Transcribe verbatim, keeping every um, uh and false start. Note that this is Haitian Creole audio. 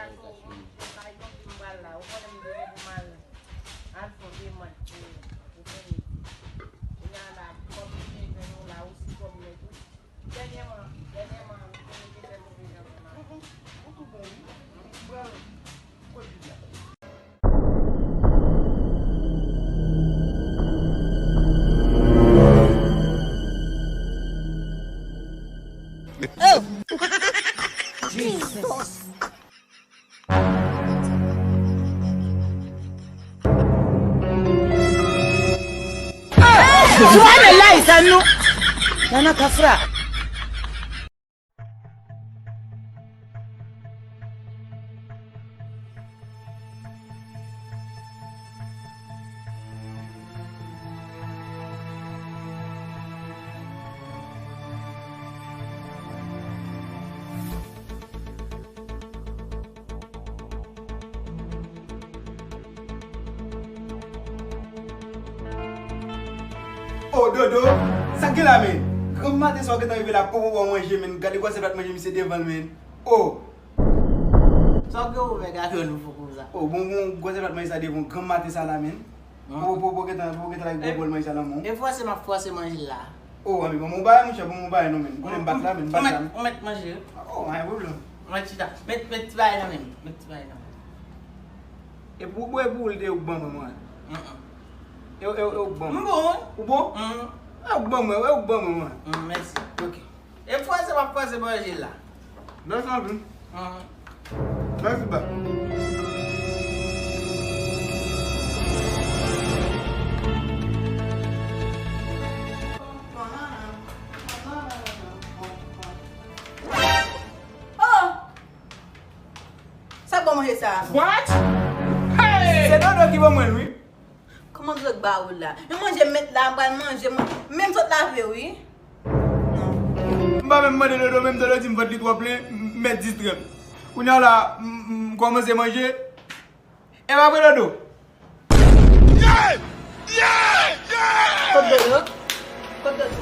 Al fè yon ti m pral la, ou konnen m gen pou m al, al fè yon demand pou, pou Feniti. Kounye a la, kòm m te jwenn ou la, ou si kòm mwen tou. Dènyèman, dènyèman, Feniti te fè move jan pou m. Ou tou bon, wi. M pral kot li la. Oh! Jesus! Joana Laizano! Nana Kafra! Oh, Dodo, sa k gen la, men? Granmmaten sa w gentan rive la, popo ba w manje, men. Gade gwosè plat manje misye devan l, men. Oh! Sa w gen ouvè gade w nouvo konsa? Oh, bon, bon, gwosè plat manje sa devan w granmmaten sa la, men. Popo, popo gentan, popo gentan lage gwo bòl manje sa nan men w. E fòse m ap fòse manje la. Oh, anben, ban m yon bagay, monchè, ban m yon bagay non, men. Konnen m bat la, men, m bat la, men. Ou mèt, ou mèt manje. Oh, pa gen pwoblèm. Mèt chita. Mèt, mèt ti bagay nan men m. Mèt ti bagay nan men m. E pou ou bwè, e pou ou l te ou k ban mwen, mwen. Mm, mm. E, e, e ou k ban mwen. M bon, wi. Ou bon? Mm. E ou k ban mwen, e ou k ban mwen, mwen. Mm, mèsi. Ok. E fòse m ap fòse manje la. Mèsi anpil. Mm. Mèsi, ba. Oh! Sa k ban manje sa? What? Hey! Se Dodo ki ban mwen l, wi. Kòman dlo k ba ou la? Yon manje m met la, m pral manje, mwen menm sot lave, wi. Non. M pa menm mande Dodo, menm Dodo di m vant li twò plen, m, m mèt distrè m. Kounye a la, m, m, m kòmanse manje. E pa vre, Dodo? Yeah! Yeah! Yeah! Kot Dodo? Kot Dodo?